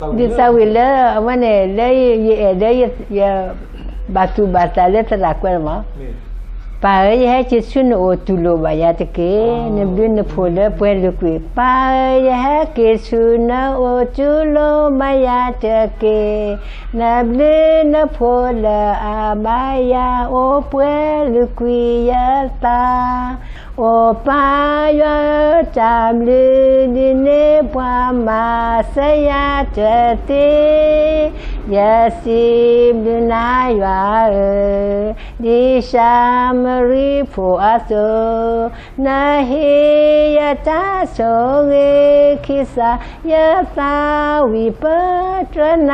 ဒ်သးဝံၣ်လၢအဝဲန့ၣ် လၢယအဲၣ်ဒိး ယဘၣ်သူၣ်ဘၣ်သးလၢသရၣ်ကွဲးန့ၣ်မး, ပၢ်ဧၢ, ယဟဲက့ၤဆူနအိၣ် တူၢ်လိာ်ဘၣ်ယၤတက့ၢ်. နဘျုးနဖှိၣ်လၢပှဲၤလုာ်ကွံာ်, ပၢ်ဧၢ, ယဟဲက့ၤဆူနအိၣ် တူၢ်လိာ်ဘၣ်ယၤတက့ၢ်. နဘျုးနဖှိၣ်လၢအဘၣ်ယၤ အိၣ်ပှဲၤလုာ်ကွံာ်ယသး အိၣ်ပၢ်ယွၤဧၢ, တၢ်ဘျုးဒ်န့ၣ် ပှၤမၤစၢၤယၤတသ့, ယစံးဘျုးနၤယွၤဧၢ, ဒ်ၡၤမရံဖိအသိး, နဟ့ၣ်ယၤတၢ်ဆိၣ်ဂ့ၤ, ခံစးယသးဝံၣ်ပတြၢၤန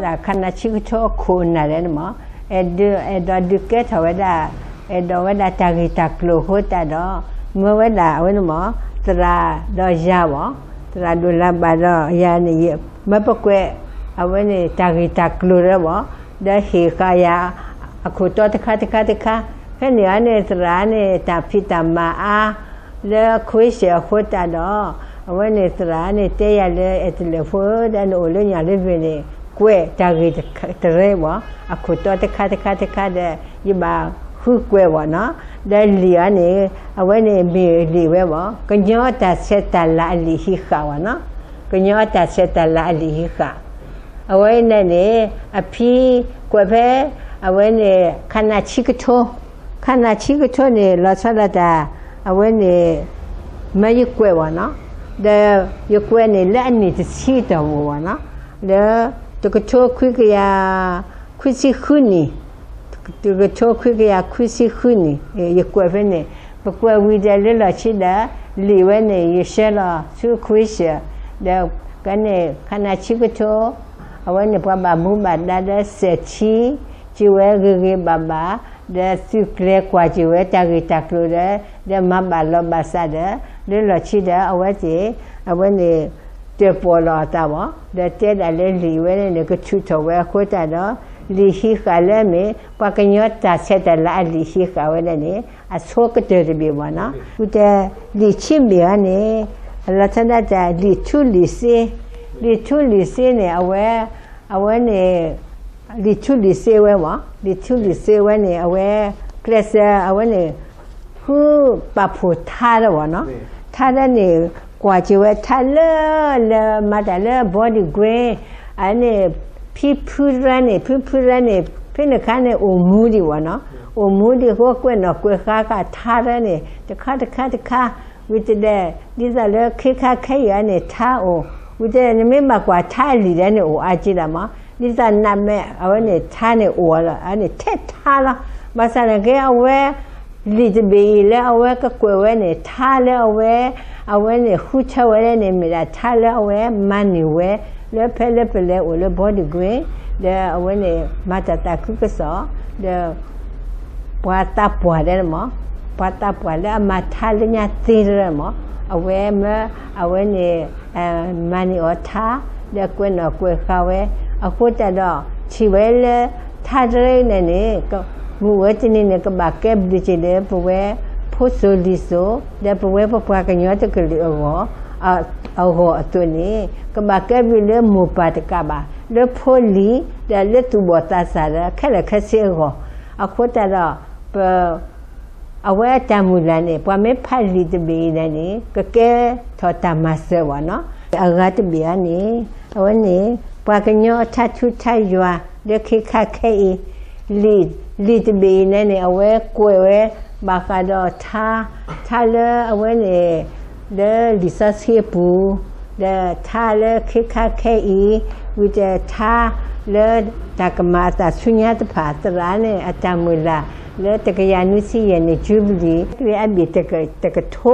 ၤ. ခါနၢဆံကထိခိၣ်နၢ်ဒဲးန့ၣ်မး, အဲၣ်ဒိးဒုးကဲထီၣ်ဝဲဒၣ်, အဲၣ်ဒိးဝဲဒၣ်တၢ်ဂ့ၢ်တၢ်ကျိၤအဃိသတးဒီး မၢဝဲဒၣ်အဝဲန့ၣ်မး သရၣ်ဒီးယၤဘၣ်, သရၣ်ဒိၣ်လၢဘၣ်ဒီးယၤန့ၣ် မၢပကွဲး အဝဲန့ၣ်တၢ်ဂ့ၢ်တၢ်ကျိၤဒီးဘၣ်, ဒီးဟ့ၣ်ဃာ်ယၤ အခိၣ်တီတခါတခါတခါ, ဖဲန့ၣ်အန့ၣ် သရၣ်န့ၣ် တၢ်ဖံးတၢ်မၤအါ လၢ question အဃိသတးဒီး အဝဲန့ၣ်သရၣ်န့ၣ်တဲယၤလၢ အဲၣ်တလၢာ်ဖိဧၢ, ဒီးနအိၣ်လၢညၣ်လၢပှဲၤန့ၣ် ကွဲးတၢ်ဂ့ၢ်တရၢဘၣ်, အခိၣ်တီတခါတခါတခါဒီး ယဘၣ်ဃုကွဲးဘၣ်နီၤ. ဒီးလံာ်အန့ၣ် အဝဲန့ၣ်မ့ၢ်လံာ်ဝဲဘၣ်, ကညီတၢ်ဆဲးတၢ်လၤအလံာ်ဟံးဃာ်ဘၣ်နီၤ, ကညီတၢ်ဆဲးတၢ်လၤအလံာ်ဟံးဃာ် အဝဲန့ၣ်န့ၣ် အဖံကွဲးဖဲ အဝဲန့ၣ် ခါနၢဆံကထိ, ခါနၢဆံကထိန့ၣ် လီၤဆီဒၣ်တၢ် အဝဲန့ၣ် မၢယကွဲးဘၣ်နီၤ, ဒီးယကွဲးန့ၣ်လၢအနံၣ်တဆံတီၢ်ပူၤဘၣ်နီၤ, လၢ တကထိခွံကယၤ ခွံဆံဃုနံၣ်, တကထိခွံကယၤခွံဆံဃုနံၣ် ယကွဲးဖဲန့ၣ်, ပကွဲးဝံၤဒီးလၢလီၢ်ခံဒီး လံာ်ဝဲန့ၣ် ယဆှၢလီၤဆူ question ဒီး ကန့ၣ် ခါနၢဆံကထိ အဝဲန့ၣ်ပှၤဘၣ်မူဘၣ်ဒါဒီးစဲးထံ က့ၤဝဲဂ့ၤဂ့ၤဘၣ်ဘၣ်, ဒီးသုးကျဲၤကွၢ်က့ၤဝဲတၢ်ဂ့ၢ်တၢ်ကျိၤဒီး ဒီးမၤဘၣ်လီၤဘၣ်စးဒီး လၢလီၢ်ခံဒီး အဝဲသ့ၣ် အဝဲန့ၣ် တၢၣ်ပီၣ်လီၤအသးဘၣ်, ဒီးတဲဒၣ်လၢလံာ်ဝဲန့ၣ်န့ၣ် ကထုးထီၣ်ဝဲအဃိသတးဒီး လံာ်ဟံးဃာ်လၢအမ့ၢ် ပှၤကညီတၢ်ဆဲးတၢ်လၤအလံာ်ဟံးဃာ်ဝဲဒၣ်န့ၣ် အဆိကတၢၢ်တဘ့ၣ်ဘၣ်နီၤ. ဝံၤတဲ လံာ်ခံဘ့ၣ်အန့ၣ် အလီၤဆီဒၣ်တၢ် လံာ်ထူလံာ်စ့, လံာ်ထူလံာ်စ့န့ၣ် အဝဲ အဝဲန့ၣ် လံာ်ထူလံာ်စ့ဝဲမး, လံာ်ထူလံာ်စ့ဝဲန့ၣ် အဝဲ ကျဲးစၢး အဝဲန့ၣ် ဃုပာ်ဖှိၣ်ထါဒီးဘၣ်နီၤ, ထါဒီးန့ၣ် ကွၢ်က့ၤဝဲထါလၢ လၢမၤတၢ်လၢ body green အန့ၣ် ဖံဖုရဲန့ၣ် ဖံဖုရဲန့ၣ် ဖဲန့ၣ်အခါန့ၣ် အိၣ်မူဒံးဘၣ်နီၤ, အိၣ်မူဒံးအဃိ ကွဲးနီၣ်ကွဲးဃါဃာ်ထါရဲန့ၣ် တခါတခါတခါ, ဝံၤတဒဲး ဒ်သိးလၢခ့ခါခဲအံၤန့ၣ် ထါအိၣ်, ဝံၤတဒဲး နမ့ၢ်ဘၣ်ကွၢ်ထါအလံာ်ဒီးန့ၣ် အိၣ်အါက့ဒီးမး, ဒ်သိးနးမဲာ် အဝဲန့ၣ်ထါန့ၣ်အိၣ်လီၤ, အန့ၣ်ထဲထါလီၤ. ဘၣ်ဆၣ်န့ၣ်က့ အဝဲ လံာ်တဘ့ၣ်အံၤလၢအဝဲကကွဲးဝဲန့ၣ် ထါလၢအဝဲ အဝဲန့ၣ်ဃုထၢဝဲန့ၣ် မ့ၢ်ဒၣ်ထါလၢအဝဲမၤန့ၢ်ဝဲ လၢဖဲလၢပလဲၤအိၣ်လၢ body green ဒီးအဝဲန့ၣ် မၤတၢ်သးခုကစီၣ် ဒီး ပှၤသးပှၢ်ဒဲးန့ၣ်မး, ပှၤသးပှၢ်လၢအမၤထါလၢညါသ့တရၢမး, အဝဲမၢ အဝဲန့ၣ် မၤန့ၢ်အီၤထါ ဒီးကွဲးနီၣ်ကွဲးဃာ်ဝဲ, အဃိသတးဒီး ထံၣ်ဝဲလၢထါတရၢအံၤန့ၣ်န့ၣ် မုၢ်ဝဲတနံၤန့ၣ် ကဘၣ်ကဲဘျုးက့ၤဒီး ပဝဲ ဖိစိၤလံၤစိၤ ဒီးပဝဲပပှၤကညီတကလုာ်အဂီၢ် အဂီၢ်အသိးန့ၣ် ကဘၣ်ကဲဘျုးလၢမိၢ်ပၢ်တကးဘၣ် လၢဖိလံၤ ဒီးလၢသူၣ်ဘီၣ်သးစၢ်ဒီး ခဲလၢာ်ခဲဆ့အဂီၢ်, အဃိသတးဒီး ပ အဝဲအတၢ်မုၢ်လၢ်န့ၣ် ပှၤမ့ၢ်ဖးလံာ်တဘ့ၣ်အံၤန့ၣ်န့ၣ် ကကဲထီၣ်တၢ်မၤစၢၤဘၣ်နီၤ. အဂၤတဘ့ၣ်အံၤန့ၣ် အဝဲန့ၣ် ပှၤကညီအထါထူထါယွၤ လၢခ့ခါခဲအံၤ လံာ် လံာ်တဘ့ၣ်အံၤန့ၣ်န့ၣ် အဝဲကွဲးဝဲ ဘၣ်ဃးဒီးထါ ထါလၢအဝဲန့ၣ် လၢလံာ်စီဆှံအပူၤ ဒီးထါလၢခ့ခါခဲအံၤ ဝံၤဒီးထါလၢတၢ်ကမၤအသးဆူညါတဖၣ် သရၣ်န့ၣ် အတၢ်မုၢ်လၢ် လၢတကယၤနွံဆံယဲၢ်နံၣ် jubilee ဝံၤအဘ့ၣ်တကထိ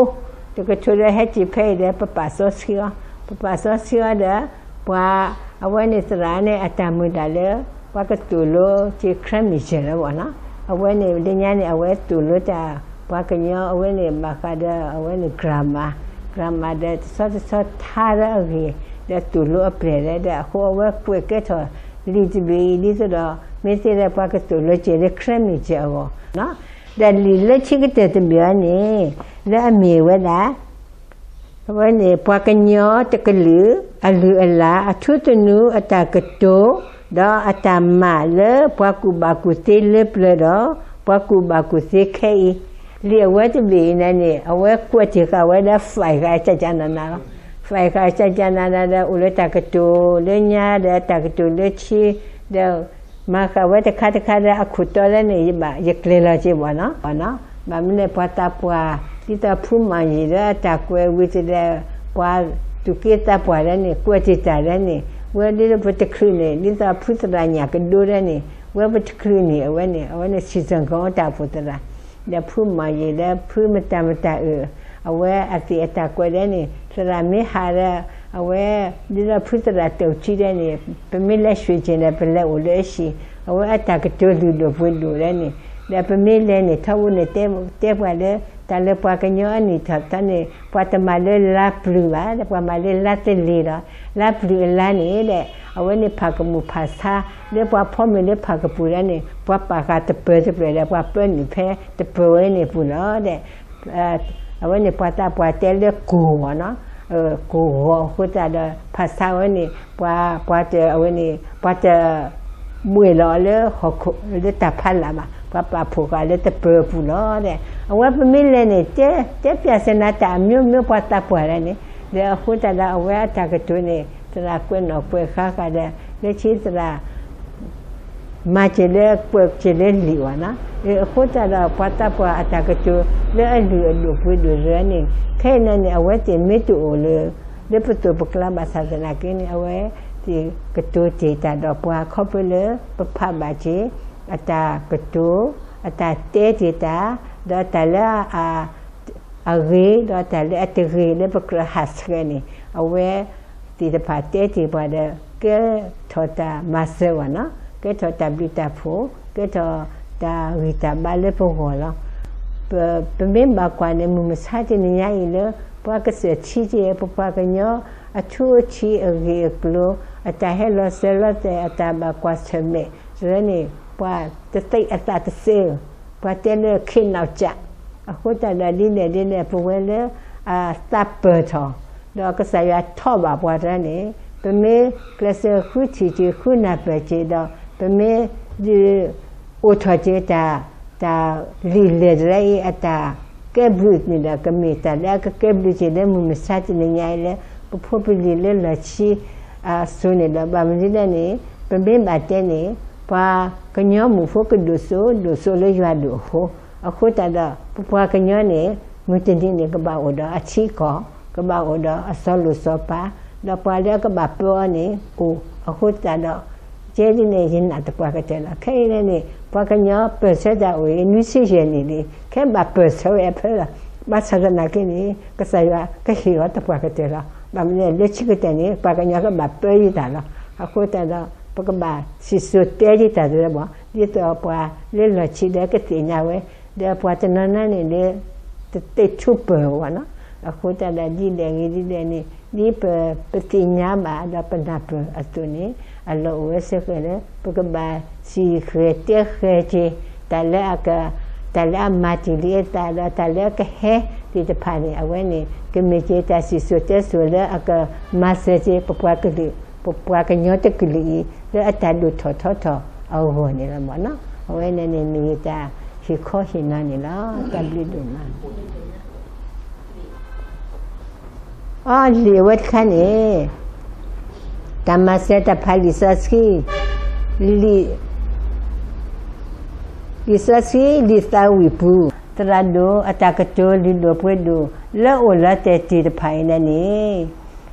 တကထိဒီးဟဲက့ၤဖဲအံၤဒီး ပပာ်စီဆှံအီၤ ပပာ်စီဆှံအီၤဒီး ပှၤ အဝဲန့ၣ်သရၣ်န့ၣ် အတၢ်မုၢ်လၢ်လၢ ပှၤကသိၣ်လိက့ၤ ခရၢမံၤယဲၢ်လၢၤဘၣ်နီၤ. အဝဲန့ၣ် လၢညါန့ၣ် အဝဲသိၣ်လိတၢ် ပှၤကညီ အဝဲန့ၣ် ဘၣ်ဃးဒီး အဝဲန့ၣ် grammar grammar ဒီး တဆီတဆီထါလၢအဂ့ၢ် ဒီးသိၣ်လိအပျဲၢ်လၢ ဒီးအဃိအဝဲကွဲးကဲထီၣ် လံာ်တဘ့ၣ်အံၤ ဒ်သိးဒီး မ့ၢ်သ့ဒီးပှၤကသိၣ်လိက့ၤလၢ ခရၢမံၤယဲၢ်အဂီၢ် ဒီးလံာ်လၢခံကတၢၢ်တဘ့ၣ်အံၤန့ၣ် လၢအမ့ၢ်ဝဲဒၣ် အဝဲန့ၣ် ပှၤကညီတကလုာ် အလုၢ်အလၢ် အထူသနူ အတၢ်ကတိၤ ဒီးအတၢ်မၤလၢပှၤကူၣ်ဘၣ်ကူၣ်သ့လၢပျၢၤဒီး ပှၤကူၣ်ဘၣ်ကူၣ်သ့ခဲအံၤ, လံာ်အဝဲတဘ့ၣ်အံၤန့ၣ်န့ၣ် အဝဲကွဲးတ့ၢ်ဃာ်ဝဲဒၣ် fight ဃာ်ကကနနၤလီၤ. fight ဃာ်ကကနနၤဒီး အိၣ်လၢတၢ်ကတိၤလၢညါ ဒီးတၢ်ကတိၤလၢဆံ, ဒီး မၤဃာ်ဝဲတခါတခါဒီး အခိၣ်တီလၢန့ၣ် ယဘၣ်ယကျဲၤလီၤက့ၤဘၣ်နီၤ. ဘၣ်မနုၤလဲၣ် ပှၤသးပှၢ် ဒ်သိးဖုမီၢ်ယံၤလၢအတၢ်ကွဲး ဝံၤတဒဲး ပှၤသူၣ်က့သးပှၢ်လၢန့ၣ် ကွဲးတ့ၢ်တၢ်လၢန့ၣ် ဝဲဒ်လၢပတချုးန့ၣ် ဒ်သိးဖုသရၣ်ညၣ်ကဒိလၢန့ၣ် ဝဲပတချုးန့ၣ် အဝဲန့ၣ် အဝဲန့ၣ် စံၣ်စၢၣ်ကီတၢ်အိၣ်ဖှိၣ်သရၣ် ဒီးဖုမီၢ်ယံၤလၢဖုမတၤမတၤအၢၣ် အဝဲအသ့ၣ်အတၢ်ကွဲးလၢန့ၣ် သရၣ်မ့ၢ်ဟးဒီး အဝဲ ဒ်သိးဖုသရၣ်တၢ်အိၣ်ထံးလၢန့ၣ် ပမ့ၢ်လဲၤဆှၢက့ၤန့ၣ် ပလဲၤအိၣ်လၢအဟံၣ် အဝဲအတၢ်ကတိၤလုၢ်ဒိၣ်ပှ့ၤဒိၣ်လၢန့ၣ် ဒီးပမ့ၢ်လဲၤန့ၣ် ထီဘိန့ၣ် တဲပှၤလၢ တၢ်လၢပှၤကညီအနံၣ်ထီၣ်သီန့ၣ် ပှၤတမၤလၢလါပျုၤဘၣ် ဒီးပှၤမၤလၢလါသလ့ၤလီၤ. လါပျုၤအလါန့ၣ်ဒီး အဝဲန့ၣ်ဖးကမူၣ်ဖးဆါ လၢပှၤဖီမုၢ်လၢဖးကပူၤလၢန့ၣ် ပှၤပာ်ဃာ်တပၢၤတဖျၢၣ်ဒီး ပှၤပၢနုာ်ဖဲတပၢၤဝဲန့ၣ်ပူၤလီၤဒီး အဝဲန့ၣ်ပှၤသးပှၢ်တဲလၢကိၢ်ဂီၤနီၤ, ကိၢ်ဂီၤအဃိသတးဒီး ဖးဆါဝဲန့ၣ် ပှၤ ပှၤတ အဝဲန့ၣ် ပှၤတ ဘှဲၣ်လီၤအီၤလၢဟီၣ်ခိၣ်လၢတၢ်ဖးလၢ်ဘၣ်, ပှၤပာ်ဖှိၣ်ဃာ်လၢတပၢၤပူၤလီၤဒီး အဝဲပမ့ၢ်လဲၤန့ၣ် တဲ တဲပျးစဲနၤတၢ်အမျိုးမျိုး ပှၤသးပှၢ်လၢန့ၣ်, ဒီးအဃိသတးဒီး အဝဲအတၢ်ကတိၤန့ၣ် သရၣ်ကွဲးနီၣ်ကွဲးဃါဃာ်ဒီး လၢခံသရၣ် မၤစၢၤလၢကွဲးစၢၤလၢလံာ်ဘၣ်နီၤ, အဃိသတးဒီး ပှၤသးပှၢ်အတၢ်ကတိၤလၢအလုၢ်အဒိၣ်ပှ့ၤဒိၣ်တဖၣ်န့ၣ် ခဲအံၤန့ၣ်န့ၣ် အဝဲသ့ၣ်မ့ၢ်တအိၣ်လၢ လၢပသိးပကျါဘၣ်ဆၣ်သနာ်က့န့ၣ် အဝဲသ့ၣ်ကတိၤတ့ၢ်တၢ်ဒီးပှၤခီဖျိလၢ ပဖးဘၣ်က့ၤ အတၢ်ကတိၤ အတၢ်တဲတ့ၢ်တၢ် ဒီးတၢ်လၢအ အဂ့ၤ ဒီးတၢ်လၢအတဂ့ၤလၢပကြၢးဟးဆှဲးန့ၣ် အဝဲသ့ၣ်တဖၣ်တဲတ့ၢ်ပှၤဒီး ကဲထီၣ်တၢ်မၤစၢၤဘၣ်နီၤ, ကဲထီၣ်တၢ်ဘျုးတၢ်ဖှိၣ် ကဲထီၣ်တၢ်ဂံၢ်တၢ်ဘါလၢပဂီၢ်လီၤ. ပ ပမ့ၢ်ဘၣ်ကွၢ်န့ၣ် မုၢ်မဆါတနံၤညါအံၤလၢ ပှၤကစၢၢ်ထံက့ၤ ပပှၤကညီ အထူအထံးအဂ့ၢ်အကျိၤ အတၢ်ဟဲလီၤစၢၤလီၤသွဲၣ် အတၢ်ဘၣ်ကွၢ်ဆၢၣ်မဲာ် တရၢန့ၣ် ပှၤတသ့အသးတစဲဧၢ, ပှၤတဲလၢ ခေတ်နောက်ကျ အဃိသတးဒီး ဒ်လဲၣ်ဒ်လဲၣ် ပဝဲလၢအသးပၢၢ်ထီၣ် ဒီးကစၢ်ယွၤထီၣ်ဘၣ်ပှၤတရၢန့ၣ် ပမ့ၢ်ကျဲးစၢးဃုထံၣ်က့ၤ ဃုနၢ်ပၢၢ်က့ၤဒီး ပမ့ၢ်ဒုးအိၣ်ထီၣ်က့ၤတၢ် တၢ်လံာ်လဲၢ်တရၢအံၤ အတၢ်ကဲဘျုးန့ၣ်ဒီး ကမ့ၢ်တၢ်လၢအကကဲဘျုးက့ၤလၢမုၢ်မဆါတနံၤညါအံၤလၢ ပဖိပလံၤလၢလီၢ်ခံ အစိၤန့ၣ်ဒီး ဘၣ်မနုၤလဲၣ်န့ၣ် ပမ့ၢ်ဘၣ်တဲန့ၣ် ပှၤကညီမုၢ်ဖိကဒိၣ်စိ ဒိၣ်စိလၢယွၤဒိၣ်အဃိ, အဃိသတးဒီး ပပှၤကညီန့ၣ် မုၢ်တနံၤန့ၣ် ကဘၣ်အိၣ်ဒီးအထံအကီၢ်, ကဘၣ်အိၣ်ဒီးအစီၤလိၣ်စီၤပၤ, ဒီးပှၤလၢအကဘၣ်ပၢအီၤန့ၣ်အိၣ်, အဃိသတးဒီး ကဲဒ်န့ၣ် ယနာ်သပှၢ်ကတၢၢ်လီၤ. ခဲအံၤန့ၣ်န့ၣ် ပှၤကညီပၢၢ်ဆၢတၢ်အိၣ်အံၤ နွံဆံယဲၢ်နံၣ်လံ, ခဲဘၣ်ပၢၢ်ဆၢဝဲအဖၢလီၤ. ဘၣ်ဆၣ်သနာ်က့န့ၣ် ကစၢ်ယွၤကဟ့ၣ်အီၤသပှၢ်ကတၢၢ်လီၤ. ဘၣ်မနုၤလဲၣ် လၢခံကတၢၢ်န့ၣ် ပှၤကညီကဘၣ်ပၢယတၢ်လီၤ. အဃိသတးဒီး ပကဘၣ်စံၣ်စိၤတဲယတၢ်တရၢဘၣ်, ဒ်သိးပှၤလၢလီၢ်ခံဒီးကသ့ၣ်ညါဝဲ, ဒီးပှၤတနီၤနီၤန့ၣ်လၢ တသ့ၣ်ထူၣ်ပၢၢ်ဘၣ်နီၤ. အဃိသတးဒီး ဒ်လဲၣ်ဂ့ၤဒ်လဲၣ်န့ၣ် ဒ်ပ ပသ့ၣ်ညါဘၣ်ဒီးပနၢ်ပၢၢ်အသိးန့ၣ် အလီၢ်အိၣ်ဝဲစ့ၢ်ကီးလၢ ပကဘၣ်စံၣ်ဃဲၤတဲဃဲၤက့ၤ တၢ်လၢအက တၢ်လၢအမၤတ့ၢ်လံအသးဒီးတၢ်လၢအကဟဲသ့ၣ်တဖၣ်န့ၣ် အဝဲန့ၣ် ကမ့ၢ်က့ၤတၢ်စံၣ်စိၤတဲစိၤလၢအကမၤစၢၤက့ၤ ပပှၤကလုာ် ပပှၤကညီတကလုာ်အံၤ လၢအတၢ်ဒိၣ်ထီၣ်ထီထီၣ်အဂီၢ်န့ၣ်လီၤမ့ၢ်နီၤ. အဝဲန့ၣ်န့ၣ်မ့ၢ်ယတၢ်ဟ့ၣ်ခီဟ့ၣ်နီၤန့ၣ်လီၤ. တၢ်ဘျုးဒိၣ်မး. အီ လံာ်အဝဲတခါန့ၣ် တၢ်မၤစၢၤတၢ်ဖးလံာ်စီဆှံ, လံာ် လံာ်စီဆှံလံာ်သးဝံၣ်ပူၤ သရၣ်ဒိၣ်အတၢ်ကတိၤလုၢ်ဒိၣ်ပှ့ၤဒိၣ် လၢအိၣ်လီၤတဲာ်တ့ၢ်တဖၣ်အံၤန့ၣ်န့ၣ် နီၣ်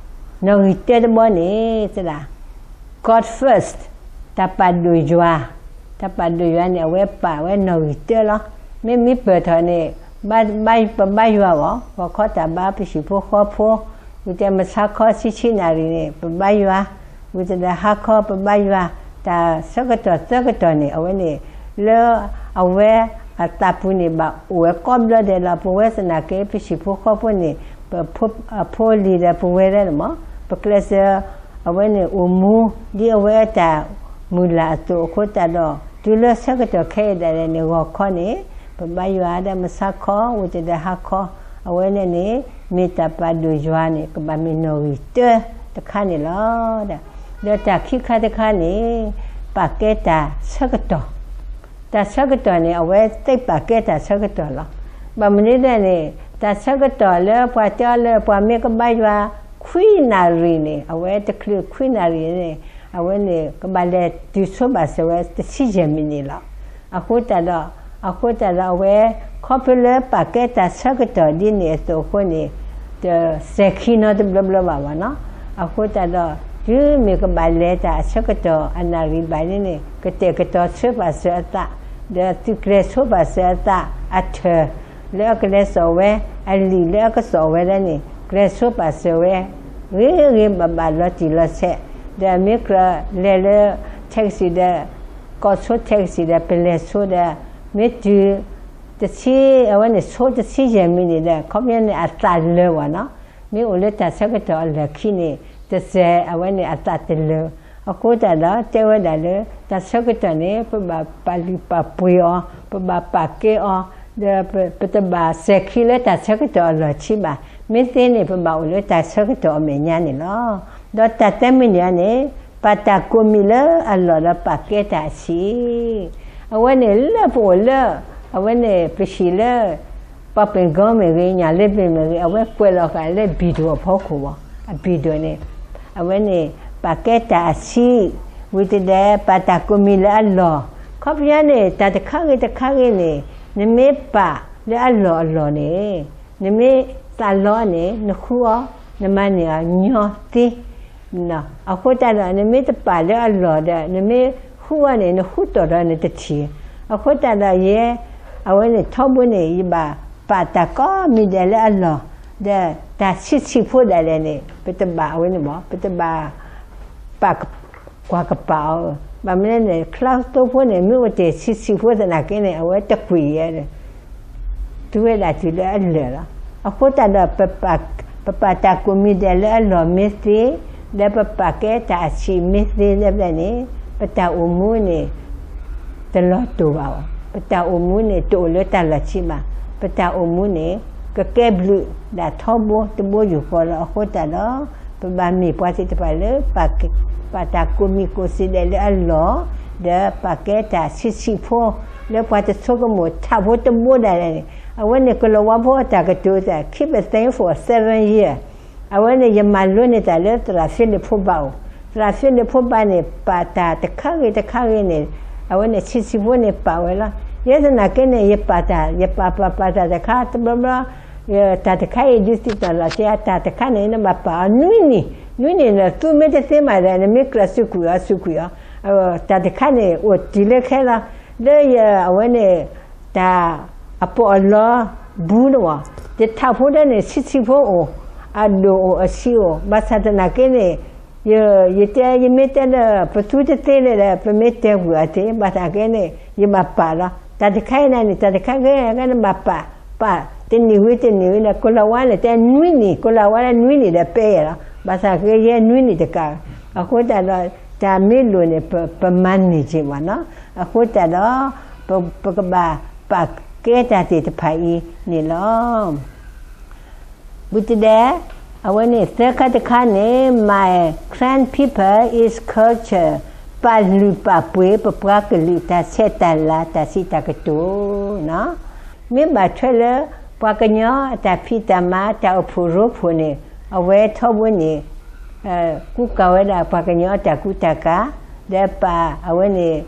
ဂံၢ်တၢတဘီန့ၣ် သရၣ် God first, တၢ်ပာ်ဒိၣ်ယွၤ, တၢ်ပာ်ဒိၣ်ယွၤန့ၣ် အဝဲပာ်ဝဲနီၣ်ဂံၢ်တၢလီၤ. မ့မ့ၢ်ပၢၢ်ထီၣ်န့ၣ် ဘၣ် ဘၣ် ပဘါယွၤအီၤ, ဂီၤခီတၢ်ဘါပဟံၣ်ဖိဃီဖိ, ဝံၤတဲမုၢ်ဆါခီဆံဆံနၣ်ရံၣ်န့ၣ် ပဘါယွၤ, ဝံၤတဒၢဟါခီပဘါယွၤ, တၢ်ဆၢကတီၢ်သၢကတီၢ်န့ၣ် အဝဲန့ၣ် လၢအဝဲအသးပူၤန့ၣ် ဘၣ်အိၣ်ဝဲကိးဘျီဒဲးလီၤ. ပဝဲသနာ်က့ ပဟံၣ်ဖိဃီဖိန့ၣ် ပဖိ အဖိလံၤဒီးပဝဲဒၣ်န့ၣ်မ့ၢ် ပကျဲးစၢး အဝဲန့ၣ်အိၣ်မူ ဒ်အဝဲအတၢ်မုၢ်လၢ်အသိးအဃိသတးဒီး တုၤလၢဆၢကတီၢ်ခဲအံၤဒၣ်လဲာ်န့ၣ် ဂီၤခီန့ၣ် ပဘါယွၤဒီးမုၢ်ဆါခီ ဝံၤတဒၢဟါခီ အဝဲန့ၣ်န့ၣ် မ့ၢ်တၢ်ပာ်ဒိၣ်ယွၤန့ၣ် ကဘၣ်မ့ၢ်နီၣ်ဂံၢ်တၢတခါန့ၣ်လီၤ. ဒီးတၢ်ခံခါတခါန့ၣ် ပာ်ကဲတၢ်ဆၢကတီၢ်, တၢ်ဆၢကတီၢ်န့ၣ် အဝဲသ့ၣ်ပာ်ကဲတၢ်ဆၢကတီၢ်လီၤ. ဘၣ်မနုၤဒ်န့ၣ် တၢ်ဆၢကတီၢ်လၢပှၤတဲအီၤလၢပှၤမ့ၢ်ကဘါယွၤ ခွံနၣ်ရံၣ်န့ၣ် အဝဲတချုးခွံနၣ်ရံၣ်န့ၣ် အဝဲန့ၣ် ကဘၣ်လဲၤတုၤဆိဘၣ်စၢၤဝဲတဆံယဲၢ်မံးနံးလီၤ. အဃိသတးဒီး အဃိသတးဒီးအဝဲ ခီဖျိလၢပာ်ကဲတၢ်ဆၢကတီၢ်ဒ်န့ၣ်အသိးအဃိန့ၣ် တစဲၤခံနီတဘျီဘျီဘၣ်ဘၣ်နီၤ. အဃိသတးဒီး တုၤမ့ၢ်ကဘၣ်လဲၤတၢ်အဆၢကတီၢ်အနၣ်ရံၣ်ဘၣ်န့ၣ် ကတဲာ်ကတီၤဆိပာ်စၢၤအသး ဒီးသုးကျဲၤဆိပာ်စၢၤအသးအထၢၣ် လၢအကလဲၤစိာ်ဝဲ အလံာ်လၢအကစိာ်ဝဲဒၣ်န့ၣ် ကျဲၤဆိပာ်စၢၤဝဲ ဂ့ၤဂ့ၤဘၣ်ဘၣ်လီၤတံၢ်လီၤဆဲး, ဒီးမ့ၢ်ကြၢးလဲၤလၢ taxi ဒီး ကိးဆိ taxi ဒီး ပလဲၤဆိဒီး မ့ၢ်တုၤ တဆံ အဝဲန့ၣ်ဆိတဆံယဲၢ်မံးနံးဒီး ခီပညီန့ၣ် အသးလၢာ်ဝဲနီၤ. မ့ၢ်အိၣ်လၢတၢ်ဆၢကတီၢ်အလၢာ်ခံန့ၣ် တစဲး အဝဲန့ၣ်အသးတလၢာ်. အဃိသတးဒီး တဲဝဲဒၣ်လၢ တၢ်ဆၢကတီၢ်န့ၣ် ပဘၣ်ပာ်လုၢ်ပာ်ပှ့ၤအီၤ, ပဘၣ်ပာ်ကဲအီၤ, ဒီးပ ပတဘၣ်စဲၤခံလၢတၢ်ဆၢကတီၢ်အလီၢ်ခံဘၣ်. မ့ၢ်သ့န့ၣ် ပဘၣ်အိၣ်လၢတၢ်ဆၢကတီၢ်အမဲာ်ညါန့ၣ်လီၤ. ဒီးတၢ်တၢမံၤန့ၣ်န့ၣ် ပာ်တၢ်ကိးမံၤလၢအလီၢ်ဒီးပာ်ကဲတၢ်အဆံး အဝဲန့ၣ်လၢပအိၣ်လၢ အဝဲန့ၣ်ပဟံၣ်လၢ ပှၤပ့ၤကီမ့ၢ်ဂ့ၤ ညၣ်လ့ပ့ၤမ့ၢ်ဂ့ၤ အဝဲကွဲးလီၤဃာ်လၢဘံၣ်ဒိၣ်အဖီခိၣ်ဘၣ်. အဘံၣ်ဒိၣ်န့ၣ် အဝဲန့ၣ် ပာ်ကဲတၢ်အဆံး ဝံၤတဒဲး ပာ်တၢ်ကိးမံၤလၢအလီၢ်. ခီပညီန့ၣ် တၢ်တခါဂ့ၤတခါဂ့ၤန့ၣ် နမ့ၢ်ပာ်လၢအလီၢ်အလီၢ်န့ၣ် နမ့ၢ်သးလီန့ၣ် နဃုအီၤ နမၤန့ၢ်အီၤညီသ့ အဃိသတးဒီး နမ့ၢ်တပာ်လၢအလီၢ်ဒီး နမ့ၢ်ဃုအီၤန့ၣ် နဃုတီၢ်ဒီးနတထံၣ်. အဃိသတးဒီးယဲ အဝဲန့ၣ်ထီဘိန့ၣ် ယဘၣ်ပာ်တၢ်ကိးမံၤဒဲးလၢအလီၢ်, ဒီးတၢ်ဆံးဆံးဖိဒၣ်လဲာ်န့ၣ် ပတဘၣ်အဝဲန့ၣ်မ့ၢ် ပတဘၣ် ပာ် ကွၢ်ကပာ်အီၤ. ဘၣ်မနုၤန့ၣ် ချါသိဖိန့ၣ် မ့ၢ်အိၣ်တ့ၢ်ဆံးဆံးဖိသနာ်က့န့ၣ် အဝဲတကွံာ်ယဲဒီး တုၤဝဲဒၣ်တုၤလၢအလၢာ်လီၤ. အဃိသတးဒီး ပပာ်တၢ်ကိးမံၤဒဲးလၢအလီၢ်မ့ၢ်သ့, ဒီးပပာ်ကဲတၢ်အဆံးမ့ၢ်သ့လၢပျၢၤန့ၣ် ပတၢ်အိၣ်မူန့ၣ် တလီၤတိာ်ဘၣ်အီၤ, ပတၢ်အိၣ်မူန့ၣ် တအိၣ်လၢတၢ်လီၢ်ခံဘၣ်. ပတၢ်အိၣ်မူန့ၣ် ကကဲဘျုးဒၣ်ထီဘိတဘိယူၢ်ဃီလီၤ. အဃိသတးဒီး ပဘၣ်မ့ၢ်ပှၤသ့ၣ်တဖၣ်လၢ ပာ်တၢ်ကိးမံၤကိးစ့ဒဲးလၢအလီၢ်, ဒီးပာ်ကဲတၢ်ဆံးဆံးဖိ လၢပှၤတဆိကမိၣ်ထးဖိတဘိဒၣ်လဲာ်န့ၣ်, အဝဲန့ၣ်ကလီၤဝါဖိအတၢ်ကတိၤသး keep a thing for seven year. အဝဲန့ၣ်ယမၤလိန့ၢ်တၢ်လၢသရၣ်ဖံလံးဖိဘးအအိၣ်, သရၣ်ဖံလံးဖိဘးန့ၣ် ပာ်တၢ်တခါဂ့ၤတခါဂ့ၤန့ၣ်, အဝဲန့ၣ်ဆံးဆံးဖိန့ၣ်ပာ်ဝဲလီၤ. ယဲသနာ်က့န့ၣ် ယပာ်တၢ် ယပာ်ပာ်ပာ်တၢ်တခါတဘျီဘျီ တၢ်တခါအံၤဒုးသံတၢ်လီၤတံၢ် တၢ်တခါန့ၣ် နဘၣ်ပာ်အီၤနွံနံၣ်, နွံနံၣ်န့ၣ် သုမ့ၢ်တသ့မးဒီး နမ့ၢ်ကြၢးစူးကွံာ်အီၤ စူးကွံာ်အီၤ, တၢ်တခါန့ၣ် အိၣ်တုၤလၢခဲလီၤ. လၢယအဝဲန့ၣ် တၢ်အပီးအလီဘူးန့ၣ်ဝဲ, ယထးဖိဒၣ်န့ၣ် ဆံးဆံးဖိအိၣ်, အဒိၣ်အိၣ်အဆံးအိၣ်, ဘၣ်ဆၣ်သနာ်က့န့ၣ် ယ ယတဲ ယမ့ၢ်တဲဒီး ပသူတသ့လဲၣ်ဒီး ပမ့ၢ်တဲကွံာ်အီၤသ့, ဘၣ်ဆၣ်က့န့ၣ် ယဘၣ်ပာ်လီၤ. တၢ်တခါအံၤန့ၣ် တၢ်တခါဂ့ၤဂ့ၤန့ၣ်ဘၣ်ပာ်, ပာ်တနံၤဝံၤတနံၤဝံၤဒီး ကိၤလၤဝါန့ၣ် တဲနွံနံၣ်, ကိၤလၤဝါလၢနွံနံၣ်ဒီးပဲယဲလီၤ. ဘၣ်ဆၣ်က့ယဲနွံနံၣ်တကး, အဃိသတးဒီး တၢ်မ့ၢ်လိၣ်န့ၣ် ပ ပမၤန့ၢ်က့ၤဘၣ်နီၤ. အဃိသတးဒီး ပ ပကဘၣ်ပာ်ကဲတၢ်သ့ၣ်တဖၣ်အံၤန့ၣ်လီၤ. ဝံၤတဒဲး အဝဲန့ၣ်သၢခါတခါန့ၣ် My Karen people is culture, ပာ်လုၢ်ပာ်ပှ့ၤပပှၤကလုာ်တၢ်ဆဲးတၢ်လၤတၢ်စံးတၢ်ကတိၤနီၤ. မ့ၢ်ဘၣ်ထွဲလၢ ပှၤကညီအတၢ်ဖံးတၢ်မၤ တၢ်အိၣ်ဖှိၣ်ရိဖှိၣ်န့ၣ် အဝဲထီဘိန့ၣ် ကူကၤဝဲဒၣ်ပှၤကညီအတၢ်ကူတၢ်ကၤ, ဒီးပာ်အဝဲန့ၣ်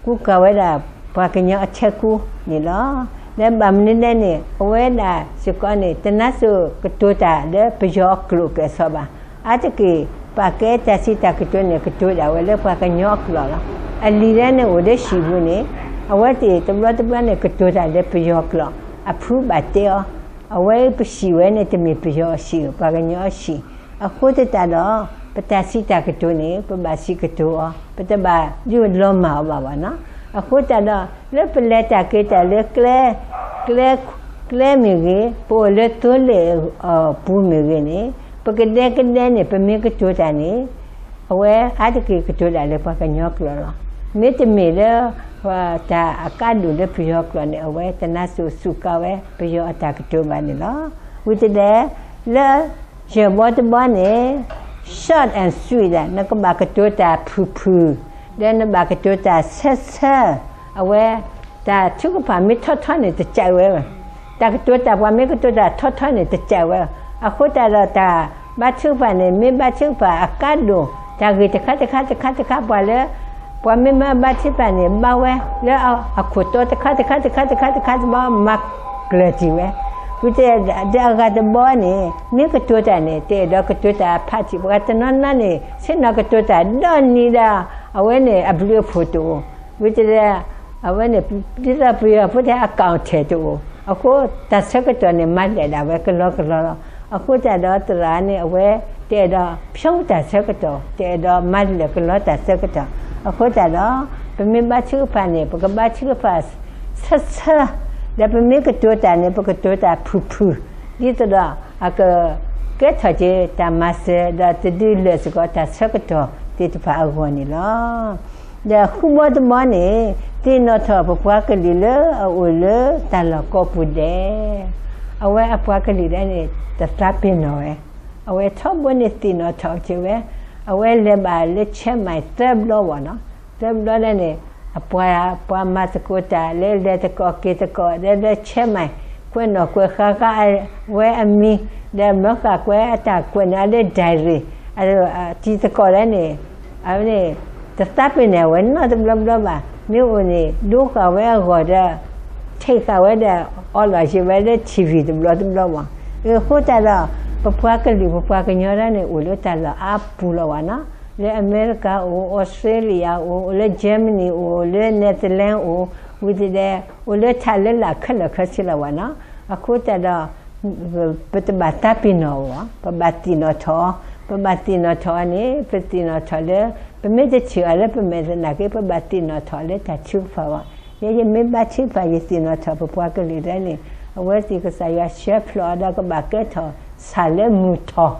ကူကၤဝဲဒၣ်ပှၤကညီအထၢကူန့ၣ်လီၤ. ဒီးဘၣ်မနုၤလဲၣ်န့ၣ် အဝဲဒၣ်စ့ၢ်ကီးန့ၣ် တနါစိၤကတိၤတၢ်လၢပယီၤအကျိာ်ကဲၣ်ဆိးဘၣ်. အါတက့ၢ် ပာ်ကဲတၢ်စံးတၢ်ကတိၤန့ၣ် ကတိၤဒၣ်ဝဲလၢပှၤကညီအကျိာ်လီၤ. အလံာ်လၢန့ၣ်အိၣ်လၢဟံၣ်ပူၤန့ၣ် အဝဲသ့ၣ်တဘျီတဘျီန့ၣ် ကတိၤတၢ်လၢပယီၤကျိာ်, အဖုဘၣ်တဲအီၤ, အဝဲပဟံၣ်ဝဲန့ၣ်တမ့ၢ်ပယီၤအဟံၣ်, ပှၤကညီအဟံၣ်. အဃိသတးဒီး ပတၢ်စံးတၢ်ကတိၤန့ၣ် ပဘၣ်စံးကတိၤအီၤ, ပတဘၣ်ဒုးလီၤမၢ်အီၤဘၣ်ဘၣ်နီၤ. အဃိသတးဒီး လၢပလဲၤတၢ်က့ၤတၢ်လၢကျဲ, ကျဲ, ကျဲမ့ၢ်ဂ့ၤ, ပအိၣ်လၢသိလ့ၣ်အပူၤမ့ၢ်ဂ့ၤန့ၣ် ပကဒဲကဒဲန့ၣ် ပမ့ၢ်ကတိၤတၢ်န့ၣ် အဝဲအါတက့ၢ်ကတိၤဒၣ်လၢပှၤကညီကျိာ်လီၤ. မ့တမ့ၢ်လၢ တၢ်အကါဒိၣ်လၢပယီၤကျိာ်န့ၣ် အဝဲတနါစိၤစူးကါဝဲပယီၤအတၢ်ကတိၤဘၣ်န့ၣ်လီၤ. ဝံၤတဒဲး လၢယဲၢ်ဘီတဘီန့ၣ် short and sweet နကဘၣ်ကတိၤတၢ်ဖုၣ်ဖုၣ်, ဒီးနဘၣ်ကတိၤတၢ်ဆၢဆၢ, အဝဲ တၢ်ထုကဖၣ်မ့ၢ်ထီထီန့ၣ် တစံးဝဲဘၣ်. တၢ်ကတိၤတၢ်ပှၤမ့ၢ်ကတိၤတၢ်ထီထီန့ၣ် တစံးဝဲဘၣ်. အဃိသတးဒီးတၢ်ဘါထုကဖၣ်န့ၣ် မ့ၢ်ဘါထုကဖၣ်အကါဒိၣ်, တၢ်ဂ့ၢ်တခါတခါတခါတခါ ပှၤလၢ ပှၤမ့ၢ်မၤဘါထုကဖၣ်န့ၣ် ဘါဝဲလၢအခိၣ်တီတခါတခါတခါတခါတခါတဘီ မၤကျၢၤတံၢ်ဝဲ. ဝံၤတဲ ဒီးအဂၤတဘီန့ၣ် မ့ၢ်ကတိၤတၢ်န့ၣ် တအဲၣ်ဒိးကတိၤတၢ်ဖးထံၣ် ပှၤတနီၤနီၤန့ၣ် ဆ့ၣ်နီၤကတိၤတၢ်ဒီနံၤဒီး အဝဲန့ၣ်အဘျုးအဖှိၣ်တအိၣ်. ဝံၤတဲ အဝဲန့ၣ် ဒ်သိးပယီၤဖိတဲ အကီၣ်ထဲၣ်တအိၣ်. အဃိတၢ်ဆၢကတီၢ်န့ၣ် မၤလဲၢ်ဒၣ်ဝဲကလီကလီလီၤ. အဃိသတးဒီးသရၣ်န့ၣ် အဝဲတအဲၣ်ဒိးဖျိတၢ်ဆၢကတီၢ်, တအဲၣ်ဒိးမၤလဲၢ်ကလီတၢ်ဆၢကတီၢ်. အဃိသတးဒီး ပမ့ၢ်ဘါထုကဖၣ်န့ၣ် ပကဘါထုကဖၣ်ဆၢဆၢ, ဒီးပမ့ၢ်ကတိၤတၢ်န့ၣ် ပကတိၤတၢ်ဖုၣ်ဖုၣ်, ဒ်သိးဒီးအကကဲထီၣ်က့ၤတၢ်မၤစၢၤ ဒီးတဒုးလၢာ်စ့ၢ်ကီးတၢ်ဆၢကတီၢ်သ့ၣ်တဖၣ်အဂီၢ်န့ၣ်လီၤ. ဒီးဃုဘီတဘီန့ၣ် သ့ၣ်နီၣ်ထီၣ်ပပှၤကလုာ်လၢအအိၣ်လၢတၢ်လီၢ်ကိးပူၤဒဲး, အဝဲအပှၤကလုာ်ဒဲးန့ၣ် တသးပ့ၤနီၣ်ဝဲ, အဝဲထီဘိန့ၣ်သ့ၣ်နီၣ်ထီၣ်က့ၤဝဲ, အဝဲလဲၤဘၣ်လၢဆဲးမံၣ်သၢဘျီဝဲနီၤ, သၢဘျီဒဲးန့ၣ် အပှၤ ပှၤမၤသကိးတၢ်လၢလဲၤသကိးက့ၤသကိး ဒီးလၢဆဲးမံၣ် ကွဲးနီၣ်ကွဲးဃါဃါဝဲအမံၤ, ဒီးမၢဃာ်ကွဲးအတၢ်ကွဲးန့ၣ်လၢ diary တံၤသကိးဒဲးန့ၣ် အဝဲန့ၣ် တသးပ့ၤနီၣ်ဝဲနီတဘျီဘျီဘၣ်. မ့ၢ်အိၣ်န့ၣ် ဒိဃာ်ဝဲအဂီၢ်ဒီး ထံၣ်ဃာ်ဝဲဒီး အီလီၤယံၤဝဲလၢ ထံၣ်ဝံၤ တဘျီတဘျီဘၣ်. အဃိသတးဒီး ပပှၤကလုာ် ပပှၤကညီဒၣ်န့ၣ် အိၣ်လၢတၢ်လီၢ်အါပူၤလီၤဘၣ်နီၤ, လၢအမဲရကၤအိၣ်, အီစထြ့လယါအိၣ်, အိၣ်လၢ Germany အိၣ်, အိၣ်လၢ Netherlands အိၣ်, ဝံၤတဒဲး အိၣ်လၢထးလၢလာ်ခဲလၢာ်ခဲဆ့လီၤဘၣ်နီၤ. အဃိသတးဒီး ပတဘၣ်သးပ့ၤနီၣ်အီၤ, ပဘၣ်သ့ၣ်နီၣ်ထီၣ်, ပဘၣ်သ့ၣ်နီၣ်ထီၣ်အီၤန့ၣ် ပသ့ၣ်နီၣ်ထီၣ်လၢ ပမ့ၢ်တထံၣ်အီၤလၢပမဲာ်သနာ်က့ ပဘၣ်သ့ၣ်နီၣ်ထီၣ်လၢတၢ်ထုကဖၣ်ဘၣ်. ယဲယမ့ၢ်ဘါထုကဖၣ် ယသ့ၣ်နီၣ်ထီၣ်ပပှၤကလုာ်ဒၣ်န့ၣ် အဝဲသ့ၣ်ကစၢ်ယွၤဆှၢဖျိးအီၤဒီးကဘၣ်ကဲထီၣ်ဆၣ်လၢမုၢ်ထီၣ်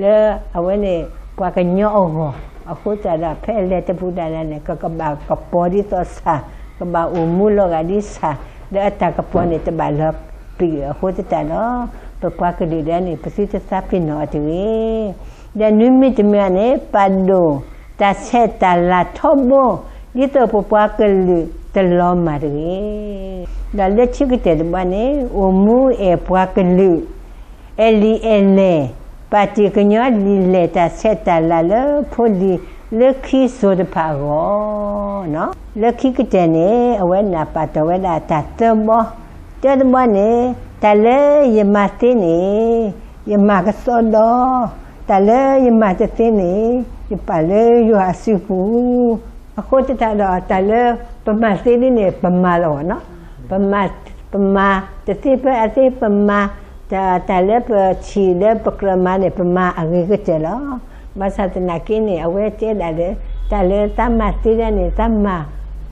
လၢအဝဲန့ၣ် ပှၤကညီအဂီၢ်. အဃိသတးဒီး ဖဲအလဲၤတပူၤဒၣ်လဲာ်န့ၣ် ကကဘၣ်ကပီၤဒ်သိးဆၣ်, ကဘၣ်အိၣ်မူလီၤဂာ်ဒ်ဆၣ်, ဒီးအတၢ်ကပီၤန့ၣ် တဘၣ်လီၤပံာ်အဃိသတးဒီး ပပှၤကလုာ်ဒၣ်န့ၣ် ပသုတသးပ့ၤနီၣ်အီၤတဂ့ၤ. ဒီးနွံမံၤတမံၤန့ၣ် ပာ်ဒိၣ်တၢ်ဆဲးတၢ်လၤထီဘိ ဒ်သိးပပှၤကလုာ်တလီၤမၢ်တဂ့ၤ. ဒီးလၢခံကတၢၢ်တဘီန့ၣ် အိၣ်မူအဲၣ်ပှၤကလုာ် အဲၣ်လံာ်အဲၣ်လဲၢ်, ပာ်တ့ၢ်ကညီလံာ်လဲၢ်တၢ်ဆဲးတၢ်လၤလၢဖိလံၤလၢခံစိၤတဖၣ်အဂီၢ်. လၢခံကတၢၢ်န့ၣ် အဝဲနၢ်ပာ်တီၢ်ဝဲဒၣ်တၢ်သၢဘီ, တၢတဘီန့ၣ် တၢ်လၢယမၤသ့န့ၣ် ယမၤကစီဒီ, တၢ်လၢယမၤတသ့န့ၣ် ယပာ်လၢယွၤအစုပူၤ. အဃိသတးဒီး တၢ်လၢပမၤသ့ဒ်န့ၣ် ပမၤလီၤနီၤ. ပမၤ, ပမၤတသ့ဖဲအသ့ ပမၤ, တၢ်လၢပထံၣ်လၢပကြၢးမၤန့ၣ် ပမၤအဂ့ၤကတၢၢ်လီၤ. ဘၣ်ဆၣ်သနာ်က့န့ၣ် အဝဲတဲဒၣ်လၢ တၢ်လၢသးမၤသ့ဒၣ်န့ၣ် သးမၤ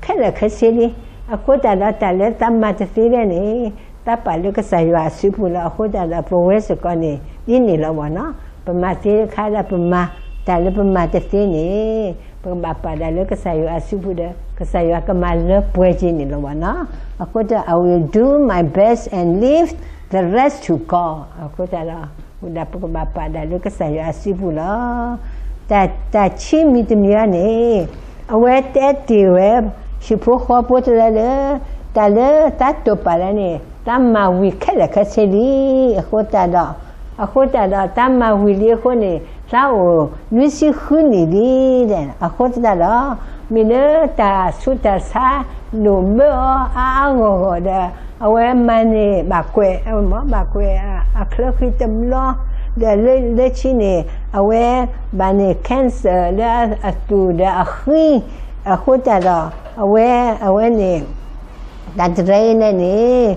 ခဲလၢာ်ခဲဆ့လံ. အဃိသတးဒီး တၢ်လၢသးမၤတသ့ဒၣ်န့ၣ် သးပာ်လၢကစၢ်ယွၤအစုပူၤလီၤ. အဃိသတးဒီး ပဝဲစ့ၢ်ကီးန့ၣ် ဒ်န့ၣ်လီၤဘၣ်နီၤ. ပမၤသ့တခါဒီးပမၤ, တၢ်လၢပမၤတသ့န့ၣ် ပကဘၣ်ပာ်ဒၣ်လၢကစၢ်ယွၤအစုပူၤဒီး ကစၢ်ယွၤကမၤလၢပှဲၤက့ၤန့ၣ်လီၤဘၣ်နီၤ. အဃိသတး I will do my best and leave the rest to God. အဃိသတးဒီး ဝဲဒၣ်ပကဘၣ်ပာ်ဒၣ်လၢကစၢ်ယွၤအစုပူၤလီၤ. တၢ်, တၢ်ခံမံၤတမံၤန့ၣ် အဝဲတဲတ့ၢ်ဝဲ ဟံၣ်ဖိဃီဖိတဖၣ်လၢ တၢ်လၢသးတိာ်ပာ်ဒၣ်န့ၣ် သးမၤဝံၤခဲလၢာ်ခဲဆ့လံ. အဃိသတးဒီး, အဃိသတးဒီး သးမၤဝံၤလံအဃိန့ၣ် သးအိၣ်နွံဆံဃုနံၣ်လံ. အဃိသတးဒီး မ့ၢ်လၢတၢ်ဆူးတၢ်ဆါဒိၣ်ဘၢအီၤအါအါဂီၢ်ဂီၢ်ဒီး အဝဲမၤန့ၢ်ဘၣ်ကွဲး, ဘၣ်ကွဲးအချၢဃံတဘျီ, ဒီးလၢ, လၢခံန့ၣ် အဝဲဘၣ်န့ၢ် cancer လၢအသူၣ်ဒီးအဃံ, အဃိသတးဒီး အဝဲ, အဝဲန့ၣ် တၢ်တရဲအံၤန့ၣ်န့ၣ်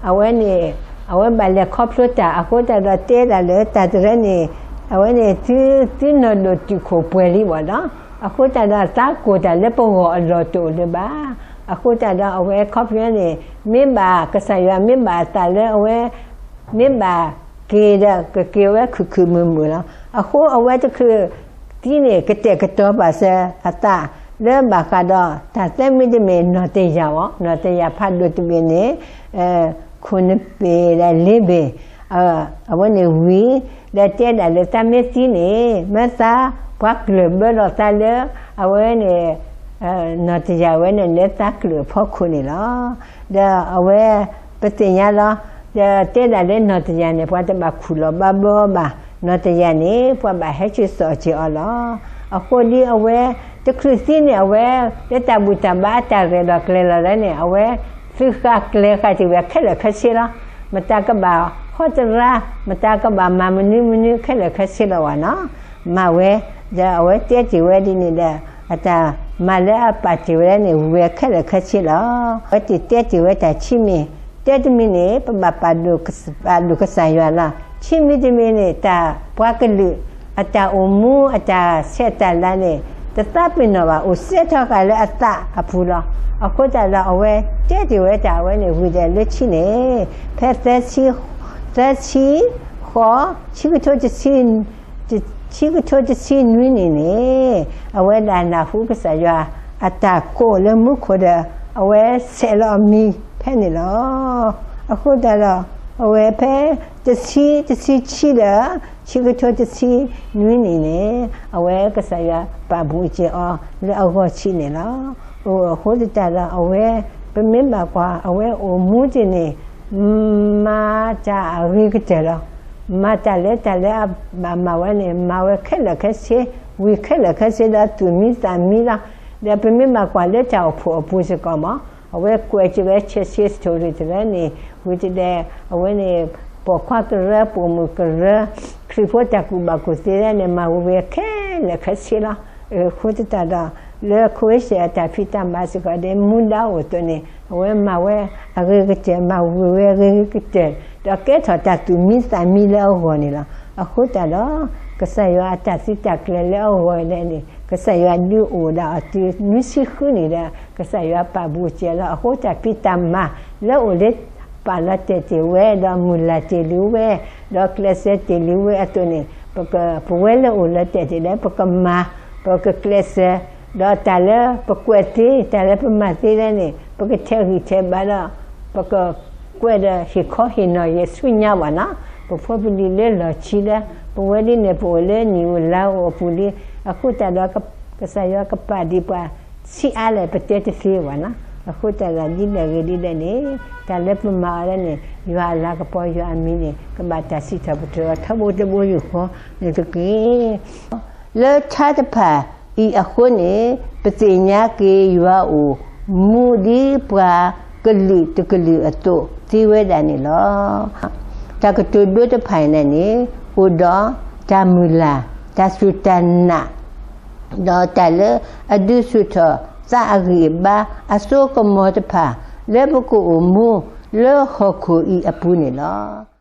အဝဲန့ၣ် အဝဲဘၣ်လဲၤခီဖျိတၢ် အဃိသတးဒီး တဲဒၣ်လၢတၢ်တရဲန့ၣ် အဝဲန့ၣ် သု, သုနီၢ်ဒိၣ်တုာ်ခိၣ်ပှဲၤလံဘၣ်ဒီး အဃိသတးဒီး သးကိၢ်တၢ်လၢပဂီၢ်အလီၢ်တအိၣ်လၢၤဘၣ်. အဃိသတးဒီး အဝဲခီဖျိန့ၣ် မ့ၢ်ဘၣ်ကစၢ်ယွၤ မ့ၢ်ဘၣ်အသးလၢအဝဲ မ့ၢ်ဘၣ်က့ၤဒီး ကက့ၤဝဲခုၣ်ခုၣ်မုာ်မုာ်လီၤ. အဃိအဝဲတချုးသံန့ၣ် ကတဲာ်ကတီၤပာ်စၢၤအသး လၢဘၣ်ဃးဒီးတၢ်သၢမံၤတမံၤ နီၢ်တယၢ်အီၤ, နီၢ်တယၢ်ဖးဒိၣ်တဘ့ၣ်န့ၣ် ခိၣ်နဘ့ၣ်ဒီးလ့ဘ့ၣ် အဝဲန့ၣ်ဝံၤ ဒီးတဲဒၣ်လၢ သးမ့ၢ်သံန့ၣ် မၢသးပှၤကျၢၢ်ဘၢလီၤသးလၢ အဝဲန့ၣ် နီၢ်တယၢ်ဝဲန့ၣ် လၢသးကျၢၢ်အဖီခိၣ်န့ၣ်လီၤ. ဒီးအဝဲ ပသ့ၣ်ညါလီၤ. ဒီးတဲဒၣ်လၢနီၢ်တယၢ်န့ၣ် ပှၤတဘၣ်ခူၣ်လီၤဘၣ်ဘၣ်ဘၣ်, နီၢ်တယၢ်န့ၣ် ပှၤဘၣ်ဟဲစိာ်စီၤအီၤလီၤ. အဃိဒ်အဝဲ တချုးသံန့ၣ် အဝဲ လၢတၢ်ဘူၣ်တၢ်ဘါအတၢ်ရဲၣ်လီၤကျဲၤလီၤလၢန့ၣ် အဝဲ သုဃာ်ကျဲၤဃာ်တ့ၢ်ဝဲခဲလၢာ်ခဲဆ့လီၤ. မတၤကဘၣ်ဟီၣ်သရၣ်, မတၤကဘၣ်မၤမနုၤမနုၤခဲလၢာ်ခဲဆ့လီၤဝဲနီၤ. မၤဝဲ, ဒီးအဝဲတဲတ့ၢ်ဝဲဒ်န့ၣ်ဒီး အတၢ်မၤလၢအပာ်တ့ၢ်ဝဲဒၣ်န့ၣ် ဝံၤဝဲခဲလၢာ်ခဲဆ့လီၤ. အဝဲတ့ၢ်တဲတ့ၢ်ဝဲတၢ်ခံမံၤ, တဲတမံၤန့ၣ် ပဘၣ်ပာ်ဒိၣ်ကစၢ်ယွၤလီၤ. ခံမံၤတမံၤန့ၣ် တၢ်ပှၤကလုာ် အတၢ်အိၣ်မူ အတၢ်ဆဲးတၢ်လၤန့ၣ် တသးပ့ၤနီၣ်ဘၣ်, အိၣ်စဲထီၣ်ဃာ်လၢအသးအပူၤလီၤ. အဃိသတးဒီး အဝဲတဲတ့ၢ်ဝဲတၢ်အဝဲန့ၣ် ဝံၤဒီးလၢခံန့ၣ် ဖဲ သၢဆံဃိး ဆံကထိတဆံ ဆံကထိတဆံနွံနံၣ်န့ၣ် အဝဲဒၣ်နၢ်ဟူကစၢ်ယွၤအတၢ်ကိးလၢမူခိၣ်ဒီး အဝဲဆဲးလီၤအမံၤဖဲန့ၣ်လီၤ. အဃိသတးဒီး အဝဲဖဲ တဆံ တဆံဆံဒီး ဆံကထိတဆံနွံနံၣ်န့ၣ် အဝဲကစၢ်ယွၤပာ်ဘူးစဲၤအီၤလၢအဂီၢ်ဆံးန့ၣ်လီၤ. အဃိသတးဒီး အဝဲ ပမ့ၢ်ဘၣ်ကွၢ် အဝဲအိၣ်မူတ့ၢ်န့ၣ် မၤတၢ်အဂ့ၤကတၢၢ်လီၤ. မၤတၢ်လၢတၢ်လၢအဘၣ်မၤဝဲန့ၣ် မၤဝဲခဲလၢာ်ခဲဆ့, ဝံၤခဲလၢာ်ခဲဆ့ဒီးသူၣ်မံသးမံလီၤ. ဒီးပမ့ၢ်ဘၣ်ကွၢ်လၢတၢ်အိၣ်ဖှိၣ်အပူၤစ့ၢ်ကီးမး အဝဲကွဲးက့ၤဝဲ Church History တဖၣ်န့ၣ် ဝံၤတဒဲး အဝဲန့ၣ် ပိာ်ခွါကရၢ ပိာ်မုၣ်ကရၢ ခရံာ်ဖိတၢ်ကူၣ်ဘၣ်ကူၣ်သ့လၢန့ၣ် မၤဝံၤဝဲခဲလၢာ်ခဲဆ့လီၤ. အဃိသတးဒီး လၢ Croatia အတၢ်ဖံးတၢ်မၤစ့ၢ်ကီး ဒ်မူဒါအိၣ်အသိးန့ၣ် အဝဲမၤဝဲအဂ့ၤကတၢၢ် မၤဝံၤဝဲအဂ့ၤကတၢၢ် ဒီးကဲထီၣ်တၢ်သူၣ်မံသးမံလၢအဂီၢ်န့ၣ်လီၤ. အဃိသတးဒီး ကစၢ်ယွၤအတၢ်သုးတၢ်ကျဲၤလၢအဂီၢ်ဒၣ်န့ၣ် ကစၢ်ယွၤဒုးအိၣ်ဒၣ်အီၤတုၤနွံဆံဃုနံၣ်ဒီး ကစၢ်ယွၤပာ်ဘူးစဲၤလီၤ. အဃိတၢ်ဖံးတၢ်မၤလၢအိၣ်လၢ ပာ်လီၤတဲာ်တ့ၢ်ဝဲ ဒီးမုၢ်လၢ်တ့ၢ်လံဝဲ ဒီးကျဲးစၢးတ့ၢ်လံဝဲအသိးန့ၣ် ပက ပဝဲလၢအိၣ်လၢတဲာ်တ့ၢ်လၢ ပကမၤ ပကကျဲးစၢး ဒီးတၢ်လၢပကွဲးသ့ တၢ်လၢပမၤသ့လၢန့ၣ် ပကထဲးဂံၢ်ထဲးဘါဒီး ပကကွဲးဒီးဟ့ၣ်ခီဟ့ၣ်နီၤယဲၢ်ဆူညါဘၣ်နီၤ. ပဖိပလံၤလၢလီၢ်ခံလၢ ပဝဲဒ်န့ၣ် ပအိၣ်လၢနံၣ်အိၣ်လါအိၣ်အပူၤလံ. အဃိသတးဒီး ကစၢ်ယွၤကပာ်ဒံးပှၤဆံးအါလဲၣ် ပတဲတသ့ဘၣ်နီၤ. အဃိသတးဒီး ဒ်လဲၣ်ဂ့ၤဒ်လဲၣ်န့ၣ် တၢ်လၢပမၤအီၤလၢန့ၣ် ယွၤအလၤကပီၤ ယွၤအမံၤန့ၣ် ကဘၣ်တၢ်စံးထီၣ်ပတြၢၤအီၤထီဘိတဘိယူၢ်ဃီန့ၣ်တက့ၢ်. လၢထါတဖၣ်အံၤအဃိန့ၣ် ပသ့ၣ်ညါက့ၤယွၤအိၣ်မူဒ်ပှၤကလုာ်တကလုာ်အသိးသ့ဝဲဒၣ်န့ၣ်လီၤ. တၢ်ကတိၤဒိတဖၣ်အံၤန့ၣ်န့ၣ် အိၣ်ဒီးတၢ်မုၢ်လၢ် တၢ်စူၢ်တၢ်နာ် ဒီးတၢ်လၢအဒုးဆူၣ်ထီၣ်သးအဂံၢ်အဘါ အစိကမီၤတဖၣ် လၢပကအိၣ်မူလၢဟီၣ်ခိၣ်အံၤအပူၤန့ၣ်လီၤ.